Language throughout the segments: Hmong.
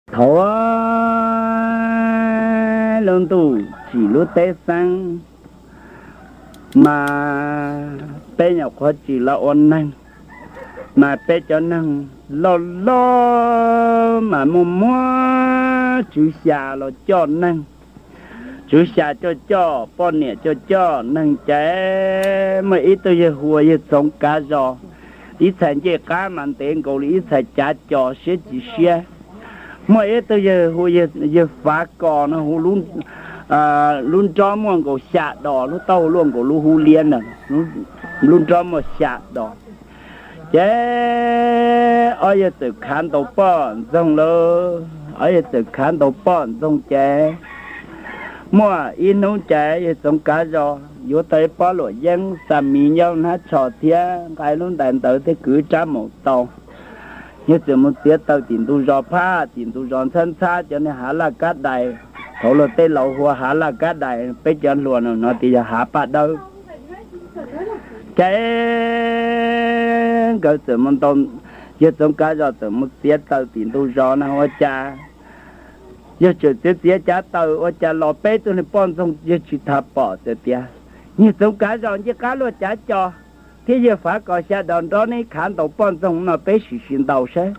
Thaum lub ntuj tsim lub teb xeeb, mas peb nyuam qhuav tsim los ua neeg, mas peb cov neeg loj loj mas muaj muab tswv xya los coj neeg. Tswv xya coj coj, poj niam coj coj neeg ces muaj ib tug yawg hu ua yawg Txoov Kav Zos, ib txhais ncej qab mas ntev nkaus li ib txhais cav cos siab tsis siab. Muaj ib tug yawg hu yawg Fav Kos no, hu lub nrob muaj nkaus xya dos, lub taub hau luaj nkaus lub hub liab ntag, lub nrob muaj xya dos. Ces ob yawg txawm khav ntaus poj ntxoog lawm, ob yawg txawm khav ntaus poj ntxoog ces muaj ib hnub ces yawg Txoov Kav Zos yuav tau ib pob luam yeeb xa miv nyob hnab tsho thiab nqa lub ntais ntawd thiab kwv rab maum tau. Yawg txawm mus txiav taws tim ntug zos phaj, tim ntug zos ntxhab ntxhab cov niag hav laj kab dais, thaum luag tej laus hu ua hav laj kab dais, peb cov hluas no no tias yog hav paj dawb. Ces nkawd txawm mus ntaus, yawg Txoov Kav Zos txawm mus txiav taws tim ntug zos na ua cas, yawg tseem txiav txiav cav taws ua cas los peb tug niag poj ntxoog yawg tsis tau pom txawm tias, Yawg Txoov Kav Zos, ncej qab luaj cav cos thiab yawg Fav Kos xya dos nrob neb khav ntaus poj ntxoog no peb sim sim ntaus saib.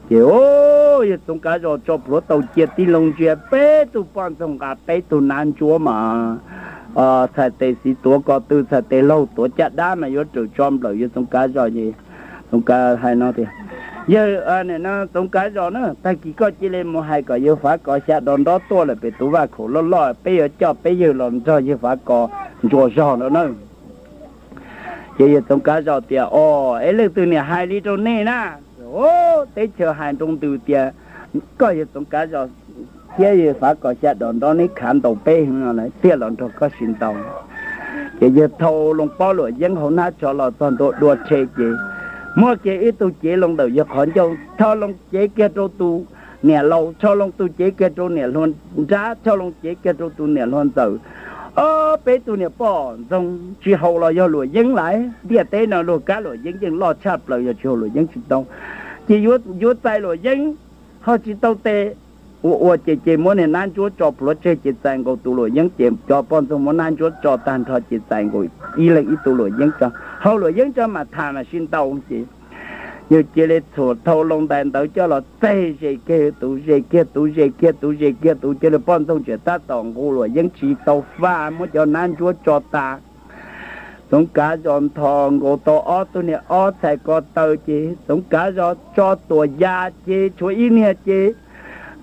Ces yawg Txoov Kav Zos tso plhuav taus cia tib loo ntsia peb tug poj ntxoog nqa peb tug nab ntsuab mas txhais tes xis tuav ko tw, txhais tes laug tuav caj dab mas yuav raws tso nplawm yawg Txoov Kav Zos ces Txoov Kav hais no tias, Yawg, Txoov Kav Zos na, tag kis koj cia li mus hais kom yawg Fav Kos xya dos nrob tuaj lawm pem tus vaj khaum loj loj, peb yuav coj peb yawg los nrog yawg Fav Kos ntsuas zog no na. Ces yawg Txoov Kav Zos tias, Os, es leej twg niam hais li rau nej na? Teb chaws hais nroo ntws tias koj yawg Txoov Kav Zos thiab yawg Fav Kos xya dos nrob neb khav ntaus peb no lawm thiaj los nrog koj sim ntaus. Ces yawg thau loo pob luam yeeb hauv hnab tsho los txog ntua dua rhe ces muab kiag ib tug cev loo ntawm yawg qhov ncauj, thau loo cev kiag rau tus niam laus, thau loo tus cev kiag rau niam hluas nrab, thau loo cev kiag rau tus niam hluas ntxawm. Ob peb tug niam poj ntxoog tsis haus los yog luam yeeb lawm, ntiaj teb no luag kab luam yeeb yeej loj tshaj plaws, yog tsis haus luam yeeb tsis tau. Ces yuav txais luam yeeb ho tsis tau tes, ua ua ces ces muab niag nab ntsuab tso plhuav tseg ces txais nkaus tus luam yeeb, ces cov poj ntxoog muab nab ntsuab tso tag nrho ces txais nkaus ib leeg ib tug luam yeeb tso, haus luam yeeb tso mam tham mam sib ntaus ces yawg cia li txhuam thau loo ntais ntawd coj los txeg ze kiag tus ze kiag tus ze kiag tus ze kiag tus, cia li poj ntxoog tseem tab tom nqus luam yeeb tsis tau faj, muab cov nab ntsuab tso tas. Txoov Kav Zos nthos nkaus tau ob tug niag ob txhais ko taw ces Txoov Kav Zos tso tuam ya ces tshuav ib niag ces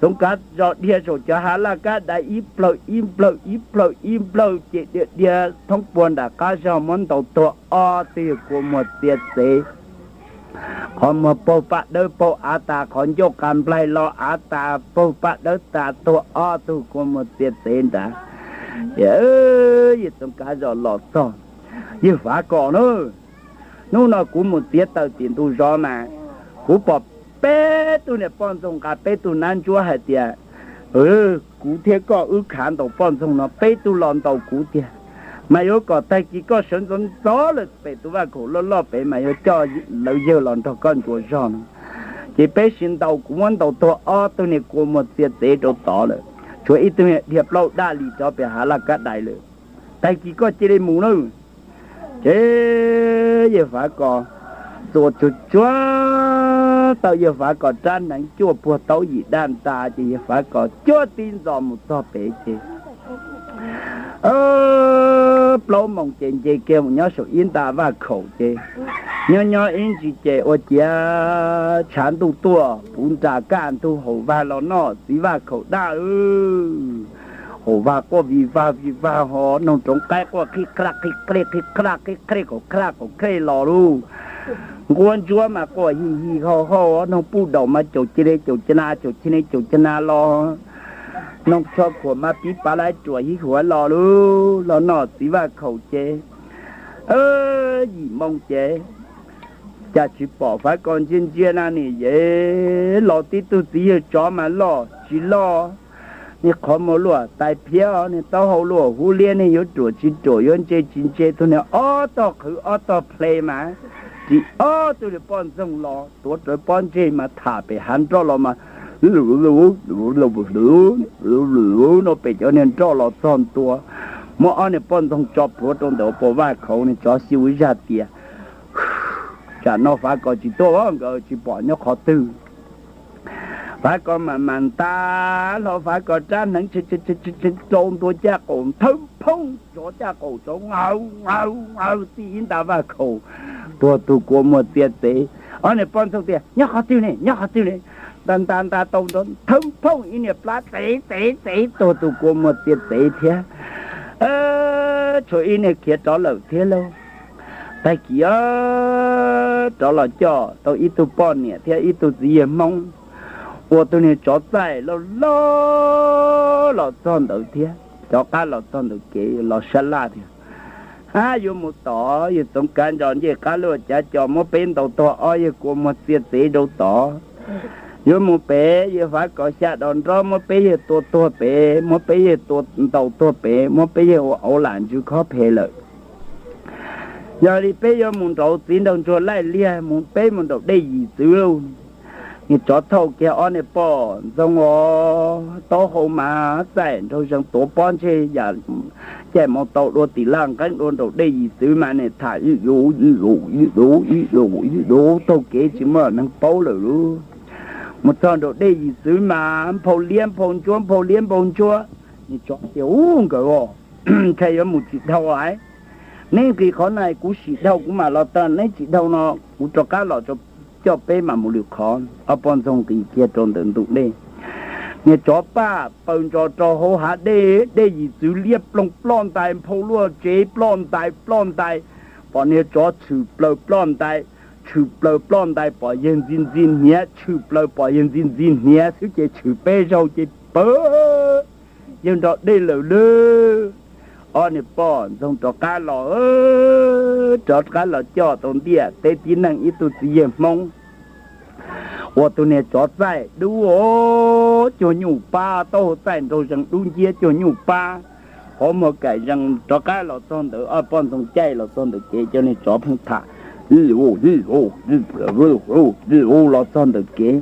Txoov Kav Zos dhia saum cov hav laj kab dais ib plawg ib plawg ib plawg ib plawg ces dhia dhia thoob puag nram qab zog muab ntaus tuag ob tug yawg kua muag txiav txev. Qhov muag paug paj dawb paug av tas, qhov ncauj qa nplaig los av tas paug paj dawb tas, tuag ob tug kua muag txiav txev nrad. Ces yawg Txoov Kav Zos los txog, Yawg Fav Kos na, hnub no kuv mus txiav taws tim ntug zos mas kuv pom peb tug niag poj ntxoog nqa peb tug nab ntsuab hais tias kuv thiab koj wb khav ntaus poj ntxoog no peb tug los ntaus kuv tiag, mas yuav kom tag kis koj sawv ntxov ntxov lawm pem tus vaj khaum loj loj pem mas yuav coj lawv yawg los nrog koj ntsuas zog no. Ces peb sib ntaus, kuv muab ntaus tuag ob tug niag kua muag txiav txev rau tod lawm, tshuav ib tug niag dhia plaub daj li rov pem hav laj kab dais lawm. Tag kis koj cia li mus nawb. Ces yawg Fav Kos txuas tsuag tsuag tau yawg Fav Kos rab hneev cuaj puag taub yim daj ntas ces yawg Fav Kos cuab tib ntxos mus txog pem ces plaub moos ces nce kiag mus nyob saum ib nta vaj khaum ces nyob nyob ib ntsis ces ua ciav tshav ntuj tuaj puv nra kaj ntug, haum vag los noj txiv vaj khaum daj. Haum vag quaj vij vag vij vag ho noog roov qaib quaj qhib qhaj qhib qhaj qhib qhaj qhib qhaj qaum qhaj qaum qhaj los lauj. Nquab ntsuab mas quaj hij hij hau hau, noog puj daum mas caum cia li caum ca na caum cia li caum ca na los, noog tsho khuam mas pib pav laib ruam hib huav los lauj. Los noj txiv vaj khaum ces yim moo ces cas tsis pom Fav Kos ntsia ntsia na, nim yev los tib tug txiv yawg tsov mas loj tsis loj, niag qhov muag luaj tais phiab, niag taub hau luaj hub liab, niag yuav ruam tsis ruam yuav ntse tsis ntse, tug niag ob tog qhwv ob tog ple mas ris ob tug niag poj ntxoog los tuav rawv pob ntseg mas tham pem hav nroj los mas Lub no pem cov niag nroj los txog ntua, muab ob niag poj ntxoog tso plhuav rau ntawm puas vaj khaum, niag tsov xyu zaj tias, tsam no Fav Kos tsis tuaj, nkawd tsis pom nyob qhov twg. Fav Kos mam mam nta hlo Fav Kos rab hneev rau ntua caj qaum, thawb phooj tsov caj qaum tsov, aw aw aw, txij ib nta vaj khaum, tuag tus kua muag txia txev. Ob niag poj ntxoog tias, nyob qhov twg ne, nyob qhov twg ne? Nta nta nta tau nrov, thawb phooj ib niag plab txev txev txev, tuag tus kua muag txia txev thiab. Tshuav ib niag khiav rov lawm thiab lauj. Tag kis rov los coj tau ib tug poj niam thiab ib tug txiv yawg Hmoob, ua tus niag tsov txaij loj loj los txog ntawd thiab, rov qab los txog ntawm kev los sab laj tias, ab, yuav mus tod, yawg Txoov Kav Ntsos ncej qab luaj cav cos muab peb ntaus tuag ob yawg kua muag txia txev rau tod. Yuav mus pem, yawg Fav Kos xya dos nrob muab peb yawg tua tuag pem, muab peb yawg tua ntaus tuag pem, muab peb yawg ua auv lam ntsws khob phem lawm. Yog li peb yuav mus nraud, txiv nraug ntsuag laij liag, mus peb mus nraum dej Yim Txwv lauj. Niag tsov thauj kiag ob niag poj ntxoog os, taub hau mas txaij nraug zees tuav pob ntseg yam caij mus tau dua tim laj nqeeb dua nraum dej Yim Txwv mas niag tham ib lus ib lus ib lus ib lus ib lus taug kev tsis muaj neeg paub lawm lauj. Mus txog nraum dej Yim Txwv mas nphau liab nphau ntsuab nphau liab nphau ntsuab. Niag tsov tias, ub, nkawd os, ntshai yuav mus tsis dhau lawm. Neb nqis qhov na kuv sim dhau kuv mam los txog, neb tsis dhau no kuv rov qab los coj peb mam mus lwm qhov. Ob poj ntxoog nqis kiag rau ntawm ntug dej, niag tsov paj paws ntsos rau hauv hav dej, dej Yim Txwv liab ploog ploj ntais, nphau luaj tsev ploj ntais ploj ntais, pom niag tsov tshwm plaws ploj ntais, tshwm plaws ploj ntais pom yawg ntxi ntxi hniav, tshwm plaws pom yawg ntxi ntxi hniav xwb ces tshwm peb zaug ces pawg yawg nrog dej lawm lauj. Ob niag poj ntxoog rov qab los, rov qab los coj tau ntiaj teb tib neeg ib tug txiv yawg Hmoob ua tus niag tsov txaij dub cuag nyuj pab, taub hau txaij nraug zees dub nciab cuag nyuj pab, qhov muag kaim zees rov qab los txog ntawd, ob poj ntxoog caij los txog ntawm kev, cov niag tsov pheej tham, los txog ntawm kev,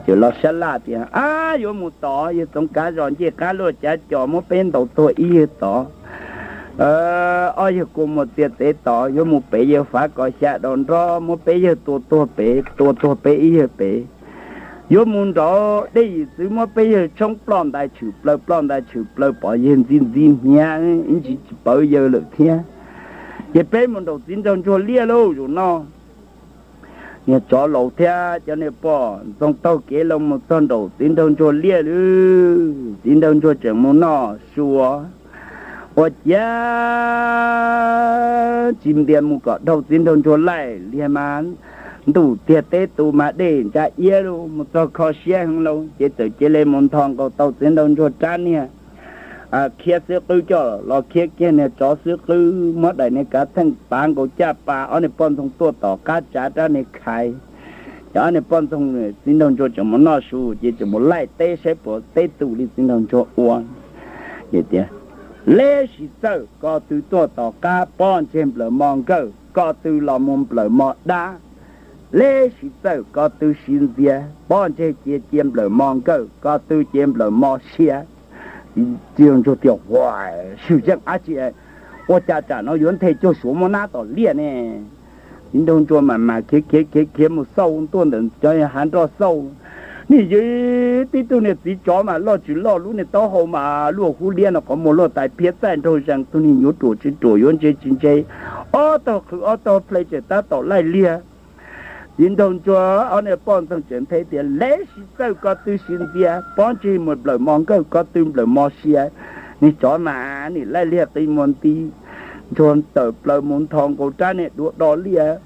ces los sab laj tias, ab, yuav mus tod, yawg Txoov Kav Zos ncej qab luaj cav cos muab peb ntaus tuag ib yawg tod, ob yawg kua muag txia txev tod, yuav mus pem, yawg Fav Kos xya dos nrob muab peb yawg tua tuag pem, tua tuag peb ib yawg pem. Yuav mus nraud dej Yim Txwv muab peb yawg tshoob ploj ntais tshwm plaws ploj ntais tshwm plaws pom yawg ntxi ntxi hniav ib ntsis tsis pawv yawg lawm thiab. Ces peb mus nraum txiv nraug ntsuag liaj lauj zaum no. Niag tsov laus thiab cov niag poj ntxoog taug kev los mus txog nraum txiv nraug ntsuag liaj lauj. Txiv nraug ntsuag tseem mus noj su, ua ciav tsis ntias mus kom dhau txiv nraug ntsuag laij liag mas ntuj tiag teb tu mas dej ntsa iab lauj, mus txog kho siab heev lauj, ces txawm cia li mus nthos nkaus tau txiv nraug ntsuag rab niag khiab xwb qwb coj los khiab kiag niag tsov xwb qwb, muab daim niag kav theej pav nkaus caj pas, ob niag poj ntxoog tuaj tom qab tsav rab niag khaiv. Ces ob niag poj ntxoog, txiv nraug ntsuag tseem mus noj su ces tseem mus laij teb saib puas teb tu li txiv nraug ntsuag ua. Ces tias, leb sis txawj ko tw tuaj tom qab, pob ntseg nplawm mo nkawj, ko tw los mus nplawm mo dab. Leb sis txawj ko tw siv ntxias, pob ntseg cia cia nplawm mo nkawj, ko tw cia nplawm mo sia. Txiv nraug ntsuag tias, ua, swm zeej dab tsi, ua cas tsam no yuav nthe cuag suav muab nab tom liaj ne? Txiv nraug ntsuag mam mas khiav khiav khiav khiav mus xauj tuaj ntawm cov hav nroj xauj, nim yog tib tug niag txiv tsov mas loj tsis loj, lub niag taub hau mas luaj hub liab no, qhov muag luaj tais phiab, txaij nraug zees, tug niag yuav ruam tsis ruam yuav ntse tsis ntse, ob tog qhwv ob tog ple tseem tab tom laij liag. Txiv nraug ntsuag ob niag poj ntxoog tseem nthe tias, leb sis txawj ko tw siv ntxias, pob ntseg mus nplawm mo nkawj, ko tw nplawm mo sia. Niag tsov mas nim laij liag qi muag nti, ntsuag tawm plaws mus nthos nkaus rab niag duav do liaj,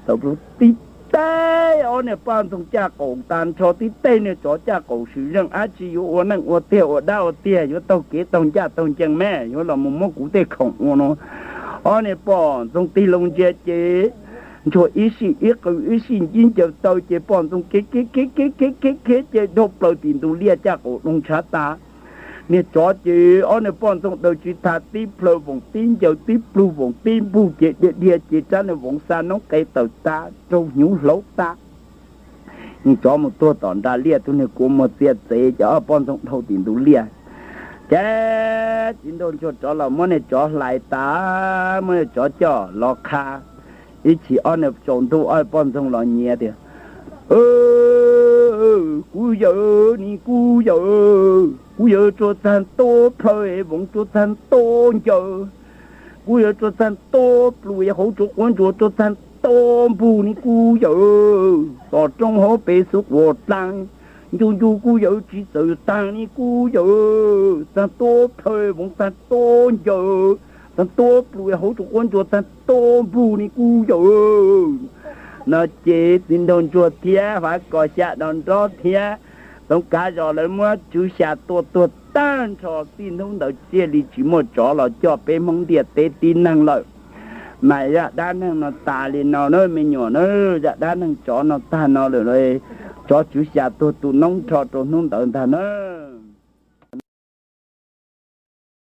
tawm plaws tib teg ob niag poj ntxoog caj qaum tas nrho, tib teg niag tsov caj qaum, swm zeej dab tsi yuav ua neej ua tiag ua dab ua tiag, yuav taug kev taug ncaj taug ncees me, yuav los mus muab kuv tej khoom ua no. Ob niag poj ntxoog tig loo ntsia ces ntsuag ib sij ib qw ib sij ntsib ncaws taw ces poj ntxoog khiav khiav khiav khiav khiav khiav khiav ces dhau plaws tim ntug liaj caj qaum doo ntshav tas. Niag tsov ces ob niag poj ntxoog daws tsis thav tib plhaw voom tib ncaws tib plug voom tib npug ces dhia dhia ces rab niag voov xa noob qe tawm tas raug hnyuv hlauv tas. Niag tsov mus tuag tom nram liaj, tus niag kua muag txia txev, ces ob poj ntxoog dhau tim ntug liaj. Ces txiv nraug ntsuag rov los muab niag tsov hlais tas, muab niag tsov coj los qha. Ib chim ob niag tsaus ntuj ob poj ntxoog los nyiav tias, Kuv yawm, niag kuv yawm, kuv yawm tsuas txag nto plhaw, voov tsuas txag nto ncaws, kuv yawm tsuas txag nto plhu, hauv tsuas quav ntsuas tsuas txag nto npug, niag kuv yawm. Tom roob hauv pes xub quas dlaag, ncu ncu kuv yawm tsis txawm taag, niag kuv yawm txag nto plhaw, voov txag nto ncaws, txag nto plhu, hauv tsuas quav ntsuas txag nto npug, niag kuv yawm. No ces txiv nraug ntsuag thiab Fav Kos xya do nrob thiab Toov Kav Zos lawv muab Tswv Xya tua tuag tag nrho. Txij hnub ntawd thiaj li tsis muaj tsov los coj peb Hmoob ntiaj teb tib neeg lawm. Mas zaj dab neeg no tas li no na me nyuam na. Zaj dab neeg tsov no tag no lawm. Tsov Tswv Xya tuag tu noob nrho rau hnub ntawd ntag na.